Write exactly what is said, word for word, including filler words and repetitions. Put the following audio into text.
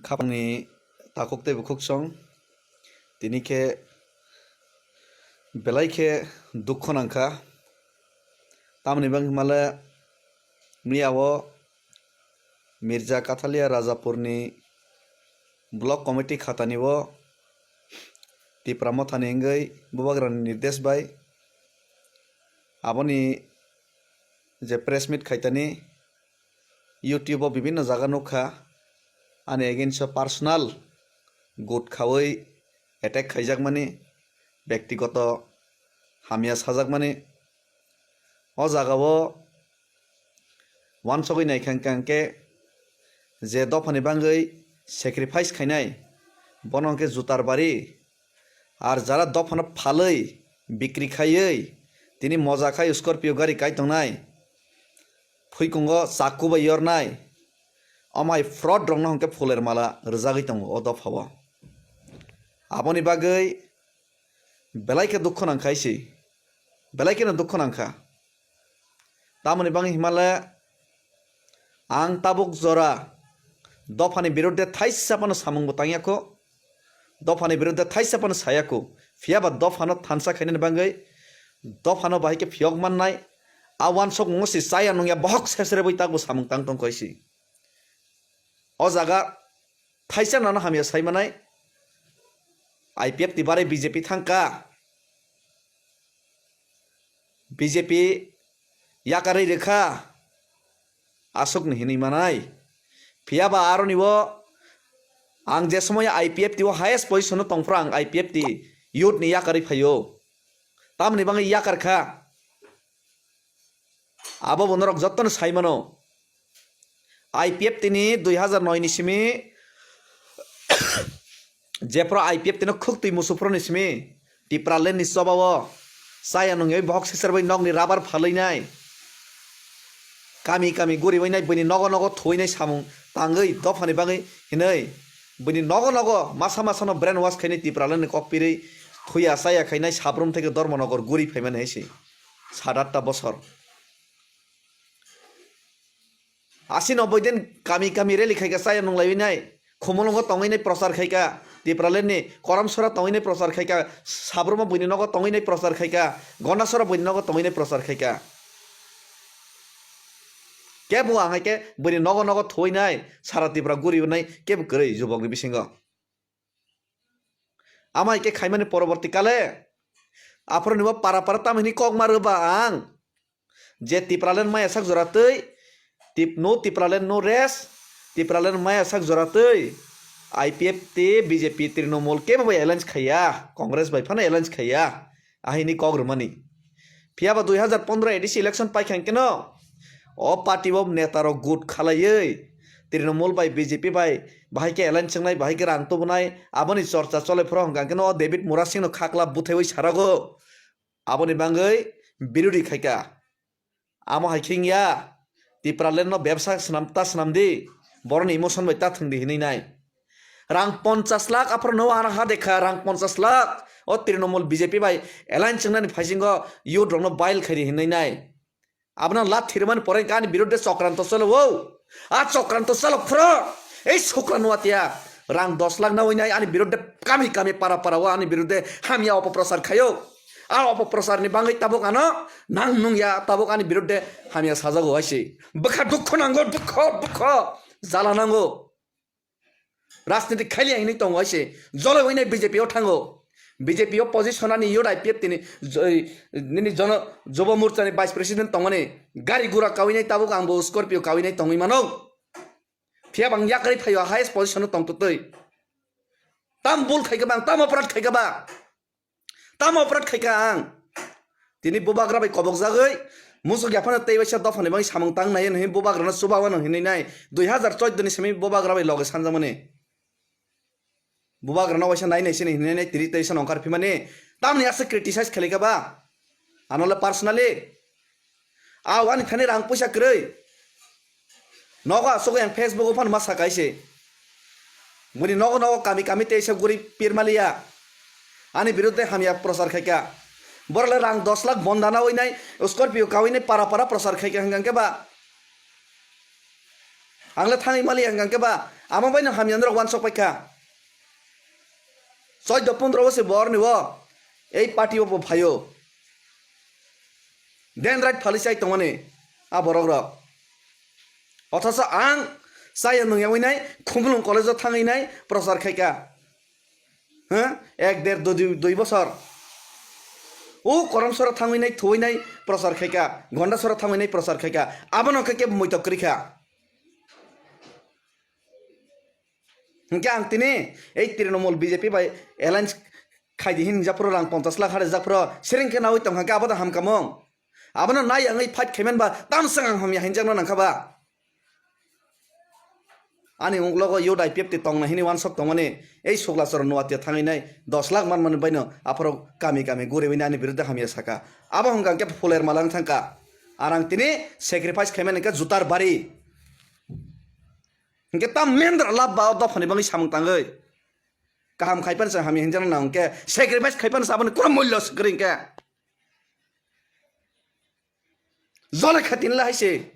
Khapangni takhuk tei bukhuk song, tini khe belai khe dukhu nangkha. Tamoni bangwi himale miyao Mirza Kathalia Rajapurni block committee khatani o Tipra Mothani wngwi Bubagrani nirdesh bai aboni je press meet khaitani YouTube o bibinno jaga nukha, ani against o personal gut khawi attack khaijakmani, bektigoto hamya sajakmani. O jagao wansogwi naikha hwnkhe je dophani bangwi sacrifice khainai, bono hwnkhe jutar bari, ar jara dophano phalwi bikri khaiwi tini moja khai Scorpio gari kai tongnai, phuikungo chaku bai yornai, omai fraud rokno hwnkhe phuler mala rwjagwi tongo o dophao. Aboni bagwi belai khe dukhu nangkha isi, belai kheno dukhu nangkha. Tamoni bangwi himale ang tabuk jora dophani biruddhe thaisa phano samung bo tangya kho, dophani biruddhe thaisa phano saya kho, phiya ba dophano thansa khainani bangwi dophano bahai khe phiyok mannai, a wansok mungo se chaya nungya bohok sesrebwi takbo samung tang tong kho isi. O jaga thaisa nano hamya sai manai, I P F T ni barai B J P thangkha, B J P yakarwi rwkha, aswkni hinwi manai. Phiya ba aroni o ang je somoy I P F T o highest position o tongphuru ang I P F T youth ni yakarwi phaio. Tamoni bangwi yakar kha. Abo bo norok jotono sai mano. I P F T ni dui hazar noi ni simi, jephru I P F T no khuk twi musu phuru ni simi, Tipraland ni choba o chaya nungwi bohok sesar bai nokni rubber phalwi nai. Kami kami guriwi nai, buini nogo nogo thuwi nai samung tangwi dophani bagwi hinwi. Buini nogo nogo masa masa no brain wash khainai Tipraland ni kok pirwi thuya chaya khainai Sabrum theke Dharmanagar guri phaimani hai se. Sat atta bosor. Asi nobboi din kami kami rally khaika chaya nunglaiwi nai. Khumulwngo tongwi nai prochar khaika. Tipraland ni Koramsora tongwi nai prochar khaika. Sabruma buini nogo tongwi nai prochar khaika. Gondasora buini nogo tongwi nai prochar khaika. Kebo ang hai khe buini nogo nogo thuwi nai. Sara Tripura guriwi nai kebo kwrwi jubokni bisingo. Amai khe khaimani poroborti kale. Aphuru nibo para para tamhini kok ma rwba ang. Je Tipraland maya sak jora twi, tip-, no Tipraland no rest, Tipraland maya sak jora twi, I P F T, B J P, Trinamool kebo bai alliance khaiya, Congress bai phano alliance khaiya, ahini kok rwmani. Phiya ba dui hazar pondro A D C election paikha hwnkhe no, o party o neta rok gut khalaiwi, Trinamool bai B J P bai bahai khe alliance wngnai, bahai khe rang tubunai, aboni chorcha chole phuru hwnkha hwnkhe no o David Murasing no khakla buthaiwi sarago. Aboni bangwi birodi khaika. Amo hai khe wngya, Tipraland no bebsa swnam ta swnam di, boroni emotion bai ta thwng di hinwi nai. Rang ponchas lakh aphuru no ano ha dekha, rang ponchas lakh o Trinamool B J P bai alliance wngnani phaisingo youth rokno bail khaidi hinwi nai. Abono lathi rwmani pore ani biruddhe chokranto cholo o. A chokranto cholo phro. Ei sukra nuatia. Rang dos lakh nawi nai ani biruddhe kami kami para para o ani biruddhe hamya opoprosar khaio. A opoprosar ni bangwi tabuk ano nang nungya tabuk ani biruddhe hamya sajago hai se. Bwkha dukho nango, dukho, dukho. Jala nango. Rajniti khailiya hinwi tongo hai se. Joloi wngwi nai B J P o thango. B J P o position ani youth I P F T ni jo-, nini jono, Jobo Morcha ni vice president tongmani gari gura kawi nai tabuk ang bo Scorpio kawi nai tongwi mano. Phiya bang yakarwi phaio highest position o tongtwtwi. Tam bul khaikha bang, tam operate khaikha ba. Tamo operate khaikha ang. Tini bubagra bai kobok jagwi musuk yaphano tei waisa dophani bagwi samung tang nai hinwi bubagrano chubawa nang hinwi nai dui hazar chauddoni simi bubagra bai loge sanjakmani. Bubagrano waisa nai nai sini hinwi nai tiri tei sano ongkhar phimani tamni aswk criticize khlaikha ba. Ano le personally. Aw, ani thani rang puisa kwrwi. Nogo asugwi ang Facebook o phano ma sakaise. Buni nogo nogo kami kami teisa guri pirmaliya. Ani biruddhe hamya prochar khaika. Borok le rang dos lakh bonda nawi nai, Scorpio kawi nai para para prochar khaika hwnkha khe ba. Ang le thangwi maliya hwnkha khe ba. Amo baino hamya norok wansok paikha. Choido pondro bosor borni o ei party o bo phaio. Dendrite phali chai tongmani a borok rok. Othoso ang chaya nungya winai Khumulwng college o thangwi nai prochar khaika. Ha? Ek der dui, dui bosor. O Koromsora thangwi nai thuwi nai prochar khaika. Gondasora thangwi nai prochar khaika. Abono khe kebo muitok kwrwi kha. Hingke ang tini ei Trinamool B J P bai alliance khaidi hin japhuru rang ponchas lakh hare japhuru siring khe nawi tongkha khe abo da hamkamung. Abono nai wngwi fight khaiman ba tamswng ang hamya hinjakno nangkha ba. Ani unglogo U D I P F T tongna hini wansok tongmani ei Suglasoro Nuatia thangwi nai dos lakh manmani baino aphuru kami kami guriwi nai ani biruddhe hamya saka. Abo hwnkha khe phuler malang thangkha. Arang tini sacrifice khaimani khe jutar bari. Hingke tam mendra lab ba o dophani bangwi samung tangwi. Kaham khaipan sa hamya hinjana na hingke sacrifice khaipan sa aboni kunu mulya se kwrwi hingke. Jole khatin la haise.